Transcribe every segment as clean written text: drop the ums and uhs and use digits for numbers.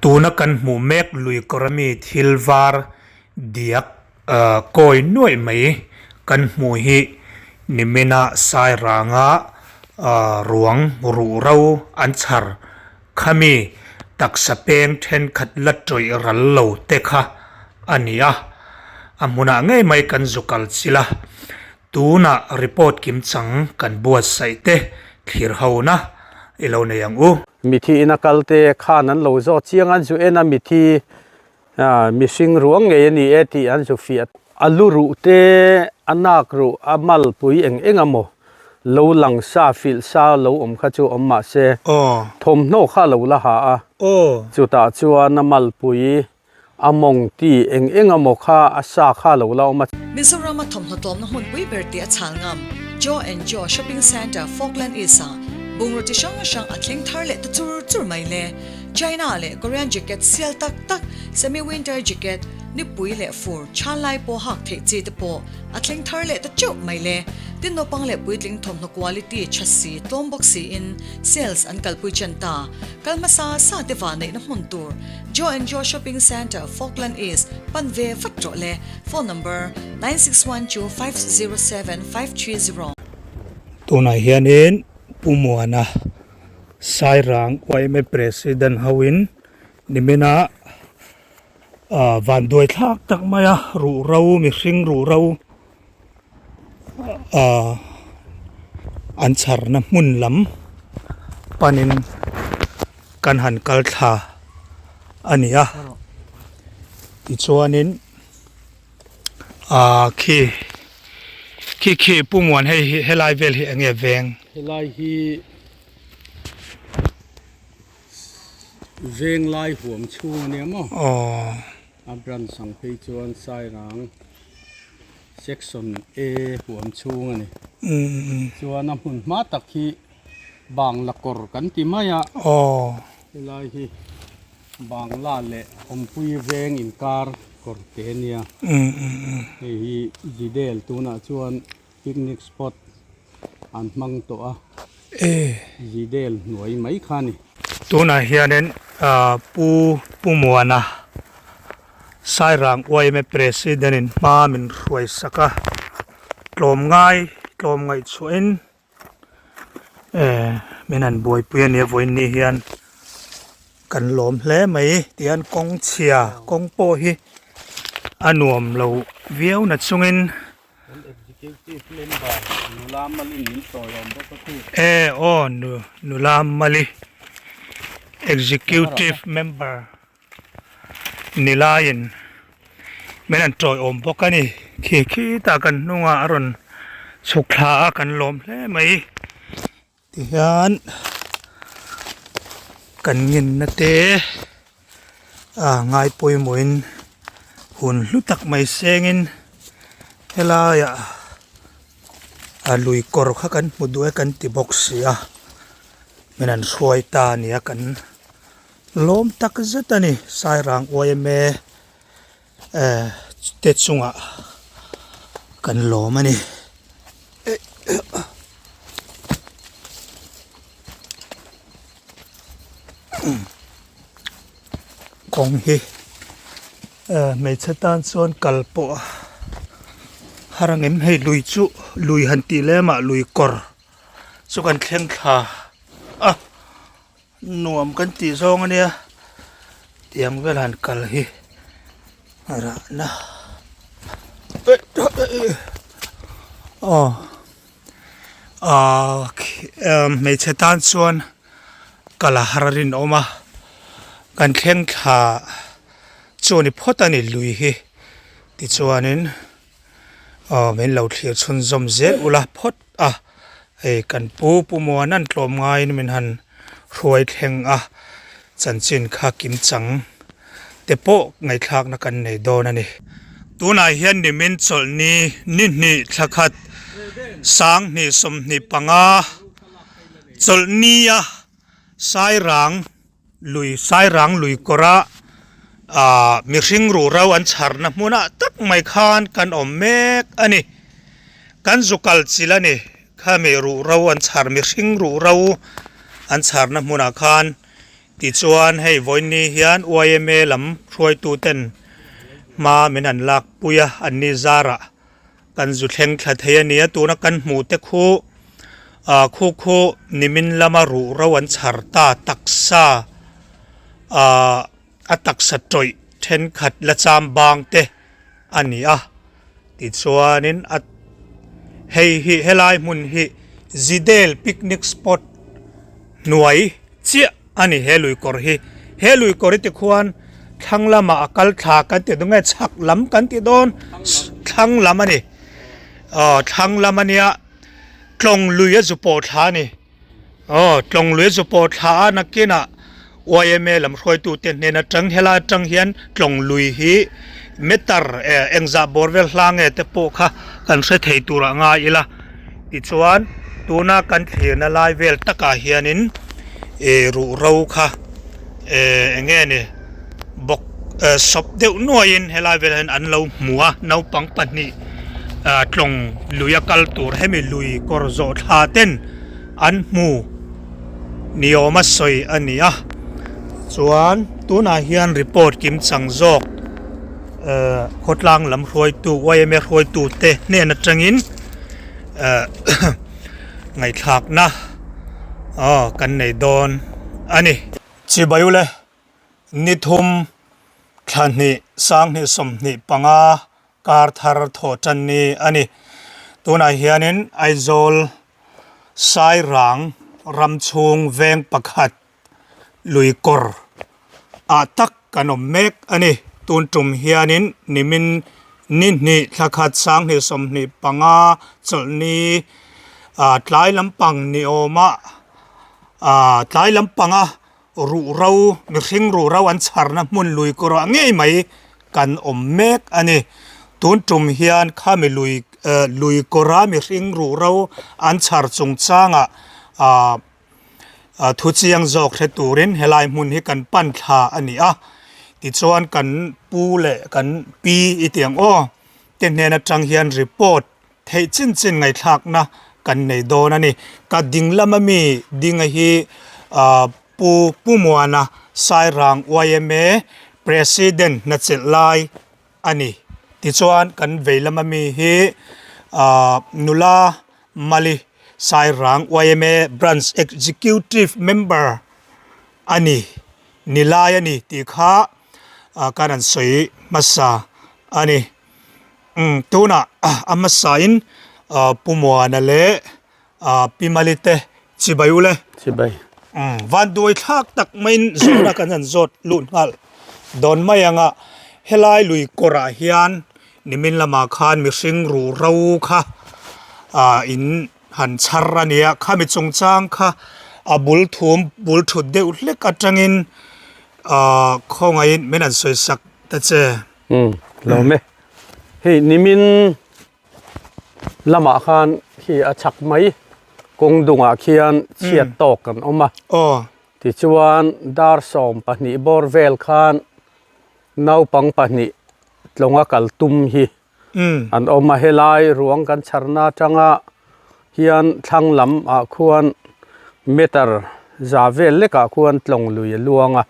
Tuna kan hmuh mek lui kawr ami thil var diak kawi nuaih mai kan hmuh hi nimina Sairanga ruang ruhro an chhar khami taksa peng thenkhat la tawih ral lo te kha a ni a, a hmunah ngei mai kan zu kal chilh a. Tunah report kimchang kan buatsaih te thlir hona i lo nei ang u. Mithi ina kal te khan an lo zawt chiang an zu en a mithi mihring ruang ngei a ni e tih an zu fiah. A lu ruh te a nak ruh a malpui eng eng emaw lo lang sa filh sa lo awm kha chu awm mah se thawmhnaw kha a lo la ha a chutah chuan a malpui A mawng ti eng eng a maw kha a sa kha lo la awm a. Mizoram a thawmhnaw tlawmna hmunpui ber tih a chhal ngam Joe and Joe Shopping Centre, Falkland East ah bungraw chi hrang hrang a thleng thar leh ta chur chur mai le. China leh Korean jacket sial tak tak, semi winter jacket, nipui leh fur chhan lai pawh hak theih chi te pawh a thleng thar leh ta teuh mai le. Tin naupang leh puitling thawmhnaw quality tha si tlawm bawk siin sales an kalpui chen ta. Kal hmasa sa te vanneihna hmun tur Joe and Joe Shopping Centre, Falkland East, pan ve vat rawh le. Phone number, 9612507530. Tunah hianin Pu Muana Sairang yma President hoin nimina vanduai thlak tak maia ruhro mihring ruhro an chharna hmun lam panin kan han kal thla a ni a tichuanin ah khi khi khi Pu Muan hei hi helai vel hi eng nge veng. Helai hi veng lai huam chhung a nia maw? Aw. A branch ang phei chuan Sairang. Section A huam chhung a ni. Chuan a hmun hma tak hi Bangla kawr kan ti mai a. Helai hi Bangla leh Awmpui veng inkar kawr te a nia. Hei hi Zidel tunah chuan picnic spot an hmang tawh a. Zidel hnuai mai kha a ni. Tunah hianin Pu Pu Muana Sairang yma President in hma min hruai sak a, tlawmngai tlawm ngaihchhuahin eh min han buaipui a nia vawiin ni hian kan lawm hle mai tihian kawng chhia kawng pawh hi a nuam lo viau na chungin e aw nula mali executive member. Ni laiin min han tawiawm bawk a ni. Khi khitah kan hnungah a rawn chhuk thla a kan lawm hle mai. Tihian kan ngenna te a ngai pawimawhin hun hlu tak mai sengin helaiah a lui kawr kha kan hmu duh e kan ti bawk si a min han hruai ta a nia kan. Lawm tak zet a ni Sairang yma eh te chungah kan lawm a ni. Kawng hi eh hmeichhe tan chuan kal pawh har ang em hei lui chu lui han tih lemah lui kawr chu kan thleng thla a. Nuam kan tih zawng a nia tiang vel han kal hi rahna aw ah hmeichhe tan chuan kal a har a rinawm a kan thleng thla chu a ni phawt a ni lui hi tichuanin. Aw min lo thlir chhunzawm zel ula phawt a hei kan pu Pu Muana'n tlawm ngaiin min han hruai thleng a chanchin kha kim chang te pawh ngaihthlakna kan nei dawn a ni. Tunah hian nimin chawlhni ni hnih thla khat 20 25 chawlhni a Sairang Lui Sairang lui kawra ah mihring ruhro an chharna hmunah tak mai khan kan awm mek a ni. Kan zu kal chilh a ni. Khami ruhro an chhar mihring ruhro an chharna hmunah khan. Tichuan hei vawiin hian yma lam hruaitu ten hma min han lak pui a, an ni zarah kan zu thleng thla thei a ni a, tuna kan hmuh te khu ah khu khu nimin lama ruh ro an chhar ta taksa ah a taksa tawih thenkhat la cham bang te a ni a tichuanin a hei hi helai hmun hi Zidel picnic spot hnuai chiah a ni he lui kawr hi he lui kawr hi tikhuan thlang lamah a kal thla kan ti dawn nge chhak lam kan ti dawn thlang lam a ni aw thlang lam a nia tlawng lui a zu pawh thla a ni. Aw, tlawng lui zu pawh thla a nakinah yma lam hruaitute hnen atang helai atang hian tlawng lui hi meter eh engzah bawr vel hla nge te pawh kha kan hre thei tur ah ngai ila tichuan tuna kan thlirna lai vel takah hianin ih ruh ro kha eh eng nge ni bawk eh sawp deuh nuaiin helai velah hian an lo hmu a naupang pahnih ah tlawng lui a kal tur hemi lui kawr zawh thla ten an hmu ni awma sawi a ni a chuan tunah hian report kim chang zawk eh khawtlang lam hruaitu yma hruaitu te hnen atangin eh ngaihthlakna aw kan nei dawn a ni. Chibai ule ni thum thla hnih sanghnih sawmhnih panga kar thar thawh tan ni a ni. Tunah hianin Aizawl Sairang ram chhung veng pakhat lui kawr ah tak kan awm mek a ni. Tun tum hianin nimin ni hnih thla khat sanghnih 25 chawlhni ah tlai lampang ni awmah ah tlai lampanga Ruh ro, mihring ruh ro an chharna hmun lui kawrah ngei mai kan awm mek a ni. Tun tum hian khami lui lui kawra mihring ruh ro an chhar chungchangah ah thu chiang zawk hre turin helai hmun hi kan pan thla a ni a. Tichuan kan pu leh kan pi i ti ang aw te hnen atang hian report Theih chin chin ngaihthlakna kan nei dawn a ni. Ka ding lama mi dinga hi Pu Pu Muana Sairang yma President hnachelh lai a ni. Tichuan kan vei lama mi hi Nula Mali Sairang yma Branch Executive Member a ni, ni lai a ni tih kha kan han sawi hmasa a ni. Umm tunah a hmasain Pu Muana leh Pi Mali te chibai u le. Chibai. Umm van duai thlak tak maiin zawhna kan han zawt lut nghal dawn mai ang a, helai lui kawrah hian nimin lamah khan mihring ruh ro kha ah in han chhar a nia, khami chungchang kha a bul thum bul thut deuh hlek atangin ah khawngaihin min han sawi sak ta che. Umm lo me hei nimin lamah khan khi a chhak mai kawng dungah khian chhiat tawk kan awm a tichuan dar 12 bawr vel khan naupang pahnih tlawnga kal tum hi an awm a helai ruang kan chharna atanga hian thlang lam ah khuan meter za vel lekah khuan tlawng lui a luang a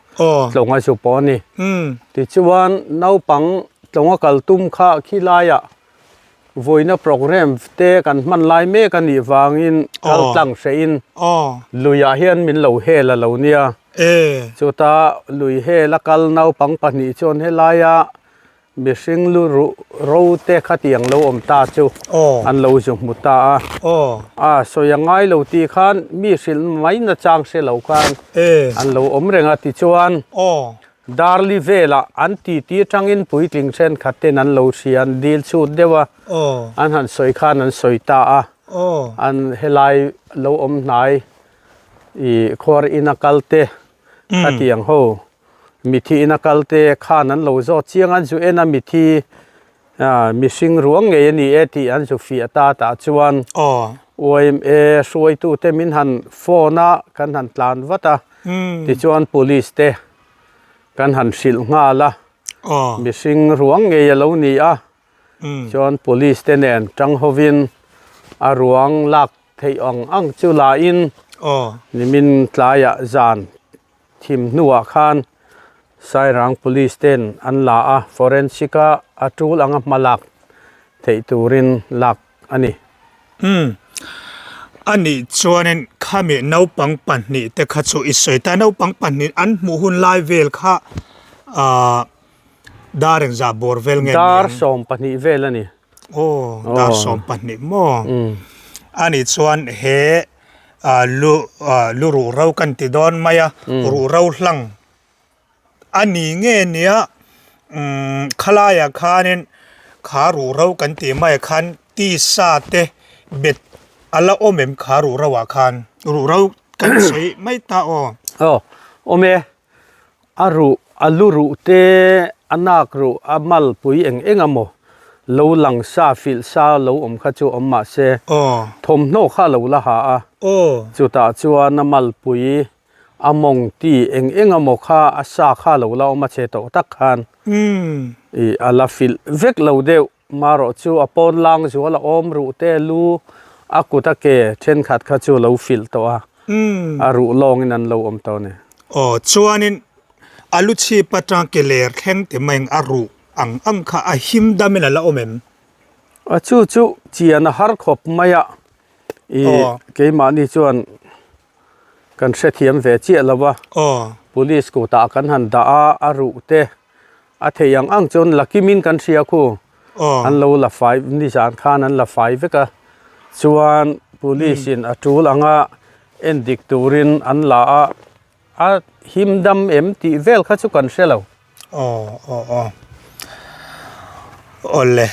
tlawng a zu pawh a ni tichuan naupang tlawng a kal tum kha khi laiah vawiina programme te kan hman lai mek a nih vangin kal tlang hrehin luiah hian min lo hel a lo nia chuta lui hel a kal naupang pahnih chuan helaia Mihring lu ruh ro te khatiang lo awm ta chu an lo zu hmu ta a. A sawi a ngai lo tih khan mi hrilh mai na chang hre lo khan an lo awm reng a tichuan Darli velah an titi atangin puitling thenkhat ten an lo hria an dil chhut deuh a an han sawi khan an sawi ta a an helai lo awm hnai ih khuar ina kal te khatiang ho Mithi ina kal te khan an lo zawt chiang an zu en a mithi mihring ruang ngei a ni e tih an zu fiah ta tah chuan yma hruaitu te min han phone a kan han tlan vat a tichuan police te kan han hrilh nghal a mihring ruang ngei a lo ni a chuan police te nen tang hovin a ruang lak theih ang ang chu la in nimin tlaiah zan. Thim hnuah khan Sairang Police ten an la a, forensic a a tul anga hma lak theih turin lak a ni. Umm. A nih chuanin khami naupang pahnih te kha chu i sawi ta, naupang pahnih an hmuh hun lai vel kha aah dar engzah bawr vel nge ni ang? Dar 12 vel a ni. Aw, dar 12 maw? A nih chuan he lu lu ruh ro kan ti dawn mai a, ruh ro hlang a ni nge nia khalaiah khanin kha ruh ro kan tih maiah khan tisa te bet a la awm em kha ruh ro ah khan ruh ro kan sawi mai ta aw. Aw awm e A ruh, a lu ruh te, a nak ruh, a malpui eng eng a maw lo lang sa, filh sa lo awm kha chu awm mah se, thawmhnaw kha a lo la ha a. Chutah chuan a malpui, a mawng ti eng eng a maw kha a sa kha a lo la awm a che tawh tak khan ih a la filh vek lo deuh. Marawh chu a pawn lang zual a awm ruh te lu a kut a ke thenkhat kha chu lo filh tawh a, a ruh lawngin an lo awm tawh a ni. Aw, chuanin a lu chhip atang ke ler thleng te mai a ruh ang ang kha a him damin a la awm em? A chu chu chian a har khawp mai a, i keimahni chuan kan hrethiam ve chiah lo a, police kutah kan han dah a, a ruh te A thei ang ang chuan la kimin kan hria khu. An lo la fai nizan khan an la fai vek a. Chuan police in a tul anga en dik turin an la a. A him dam em tih vel kha chu kan hre lo. Aw aw aw. Awle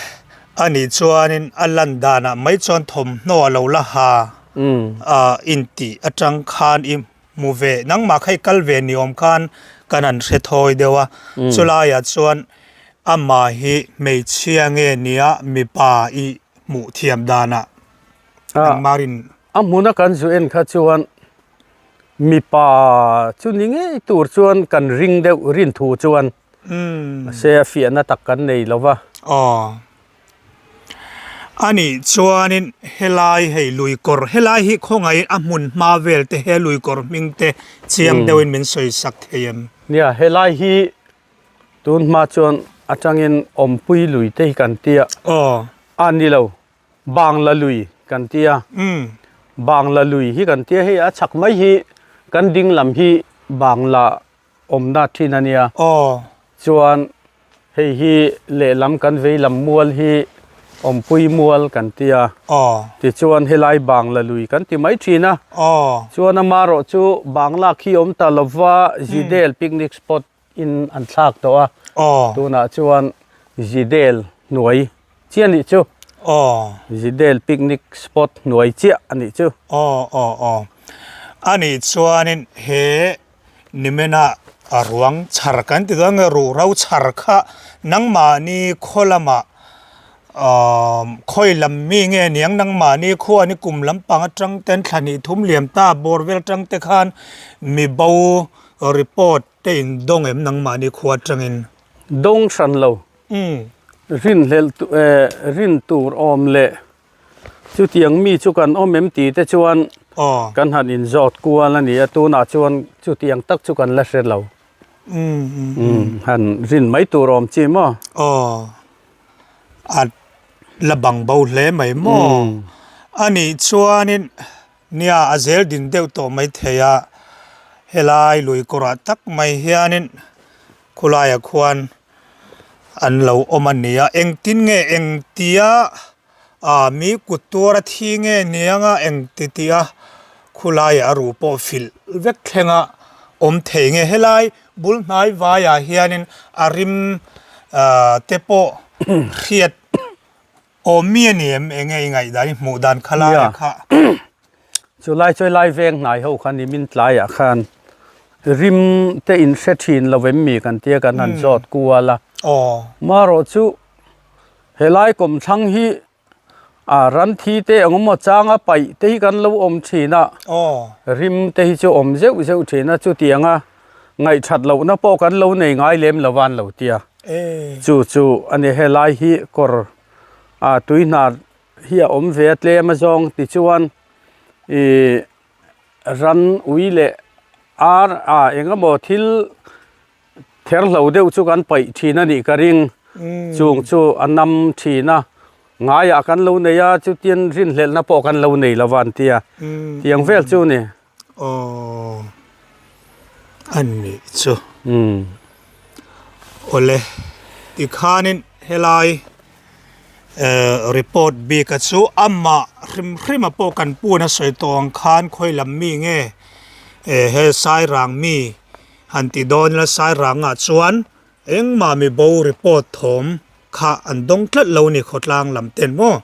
anih chuanin a lan danah mai chuan thawmhnaw a lo la ha a intih atang khan i Hmu ve, nangmah kha i kal ve ni awm khan kan han hre thawi deuh a, chulaiah chuan amah hi hmeichhia nge nia mipa i hmuh thiam danah nangmah rin. A hmuna kan zu en kha chuan mipa chu ni ngei tur chuan kan ring deuh rin thu chuan mahse a fiahna tak kan nei lo va. Aw. A nih chuanin helai hei lui kawr helai hi khawngaih a hmun hma vel te he lui kawr hming te chiang deuhin min sawi sak thei em? Nia, helai hi tun hma chuan atangin awmpui lui te hi kan tia. Aw. A ni lo, Bangla lui kan tia. Bangla lui hi kan tia hei a chhak mai hi kan ding lam hi Bangla awmna thin a nia. Aw. Chuan hei hi lehlam kan vei lam mual hi awmpui mual kan ti a. Aw. Tichuan helai Bangla lui kan ti mai thin a. Aw. Chuan amarawh chu Bangla khi awm ta lova Zidel picnic spot in an thlak tawh a. Aw. Tunah chuan Zidel hnuai chiah a nih chu. Aw. Zidel picnic spot hnuai chiah a nih chu. Aw aw aw. Anih chuanin he Nimena a ruang chhar kan ti dawn nge ruh ro chhar kha nangmahni khaw lamah umm khawi lam mi nge niang nangmahni khua ni kum lampang atang ten thla hnih thum liam ta bawr vel atang te khan mi bo report te in dawng em nangmahni khua atangin. Dawng hran lo. Rinhlelh rin tur awm leh Chutiang mi chu kan awm em tih te chuan kan han inzawt kual a ni a, tunah chuan chutiang tak chu kan la hre lo. Han rin mai tur awm chi maw? Aw, a la bang bo hle mai maw? A nih chuanin nia a zel din deuh tawh mai thei a, helai lui kawrah tak mai hianin khulaiah khuan an lo awm a ni a, engtin nge engtia ah mi kut tuar a thi nge niang a engti tih a khulai a ruh pawh filh vek thleng a awm thei nge helai bul hnai vaiah hianin a rim ah te pawh hriat awm mi a ni em enge i ngaihdan i hmuh dan kha lai kha. Chulai chu helai veng hnai ho kha ni min tlaiah khan rim te in hre thin lo em mi kan tia kan han zawt kual a. Marawh chu Helai kawmthlang hi a ran thi te eng emaw changa paih te hi kan lo awm thin a, rim te hi chu awm zeuh zeuh thin a, chutianga ngaihthat lohna pawh kan lo nei ngai lem lo a an lo ti a, chu chu a ni helai hi kawr a tui hnar hi a awm ve a tlem azawng tichuan ih ran ui leh. Ar a eng emaw thil ther hlo deuh chu kan paih thin a nih ka ring. Chung chu a nam thin a, ngaiah kan lo nei a, chutian rinhlelhna pawh kan lo nei lo va an ti a, tiang vel chu a ni. Aw a nih chu. Awle tikhanin helai report bik a chu amah hrim hrim a pawh kan pun a sawi tawh ang khan khawi lam mi nge he sairang mi han ti dawn ila sairang ah chuan Engmah mi bo report thawm kha an dawng tlat lo ni khawtlang lam ten maw?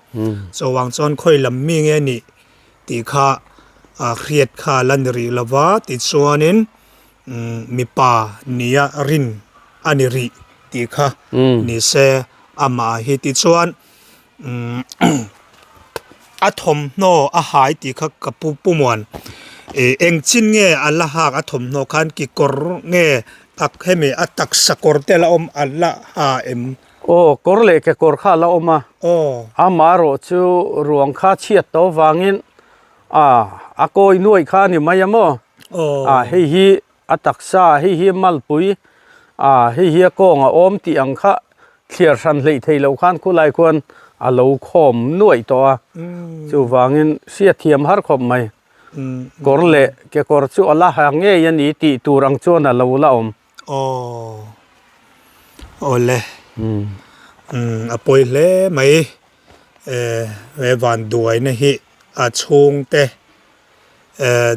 Chawang chuan khawi lam mi nge nih tih kha hriat kha la ni rih lo va, tichuanin mipa nia rin a ni rih tih kha ni se amah hi tichuan A thawmhnaw a hai tih kha ka pu pumuan ih eng chin nge a la hak a thawmhnaw khan kekawr nge a hemi a taksa kawr te la awm a la ha em? Aw kawr leh kekawr kha a la awm a. Aw. Amaherawh chu ruang kha chhiat tawh avangin a a kawi nuaih kha a ni mai a maw? Aw. A hei hi A taksa hei hi malpui ah hei hi a kawng a awm tih ang kha thliar hran hleih thei loh khan khulai khuan a lo khawm nuaih tawh a, chuvangin hriatthiam har khawp mai. Kawr leh kekawr chu a la ha ngei a ni tih tur ang chuan a lo la awm. Aw awle a pawi hle mai he vanduaina hi a chhungte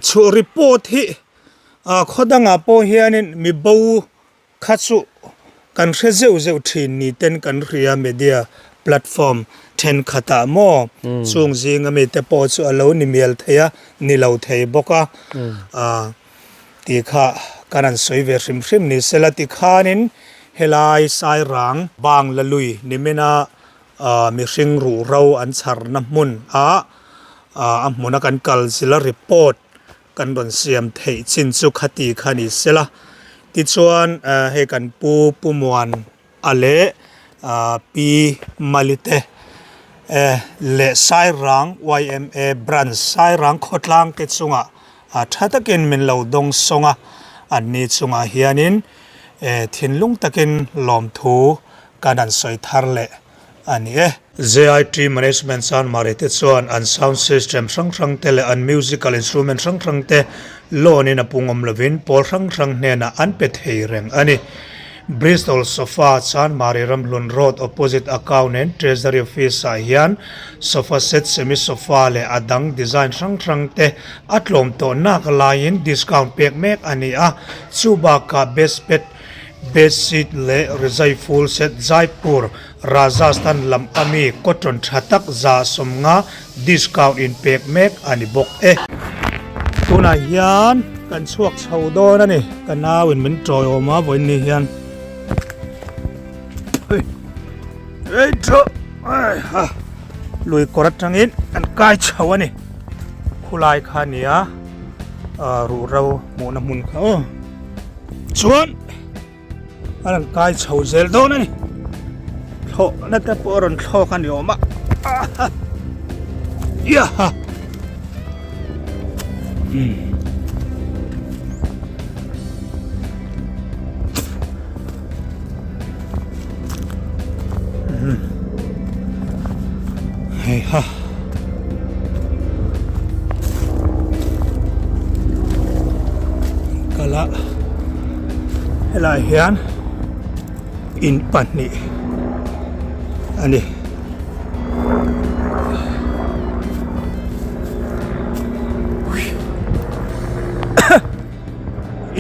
Chhuh report hi khaw dangah pawh hianin mi bo kha chu kan hre zeuh zeuh thin ni ten kan hria media platform thenkhatah maw chung zinga mite pawh chu a lo ni mial thei a ni lo thei bawk a tih kha kan han sawi ve hrim hrim ni sela tikhanin helai Sairang Bangla lui nimina mihring ruhro an chharna hmun ah a hmuna kan kal zila report kan rawn siam theih chin chu khati kha ni sela tichuan hei kan pu pu muan a leh pi mali te leh sairang yma branch sairang khawtlang te chungah tha takin min lo dawng sawng a an ni chungah hianin thinlung takin lawmthu kan han sawi thar leh a ni e. JIT Management Chanmari te chuan an sound system hrang hrang te leh an musical instrument hrang hrang te loan in a pung awm lovin pawl hrang hrang hnenah an pe thei reng a ni. Bristol Sofa Chanmari Ramhlun Road opposite Account and Treasury Office ah hian sofa set, semi sofa leh a dang design hrang hrang te a tlawm tawh nak laiin discount pek mek a ni a, chubakah best bed Bedsheet leh rizai full set Jaipur, Rajasthan lam ami cotton tha tak 150 discount in pek mek a ni bawk e. Tunah hian kan chhuak chho dawn a ni, ka nau in min tawi awm a vawiin ni hian. Ei tha ha lui kawr atangin kan kai chho a ni, khulai kha a nia ruhro hmuhna hmun kha aw. Chuan a rawn kai chho zel dawn a ni thlawhna te pawh a rawn thlawk a ni awm a yaha um hei ha. Kal a helai hian in pahnih a ni.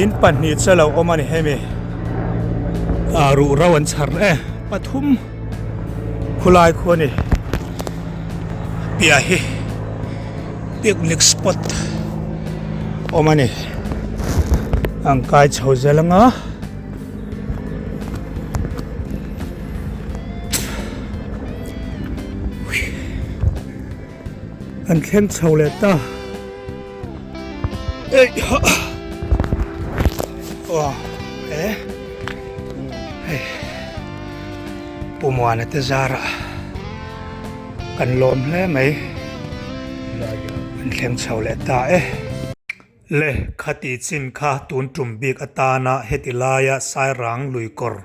In pahnih chu a lo awm a ni hemi ah ruhro an chhar e pathum khulai khu a ni. Piah hi picnic spot awm a ni ang kai chho zel anga an thleng chho leh ta eih ha aw e hei. Pu Muana te zarah kan lawm hle mai an thleng chho leh ta e. Le khati chin kha tun tum bik atana heti laia Sairang luikawr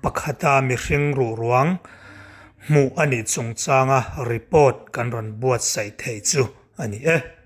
pakhata mihring ruh ruang hmuh a nih chungchanga report kan rawn buatsaih thei chu a ni e.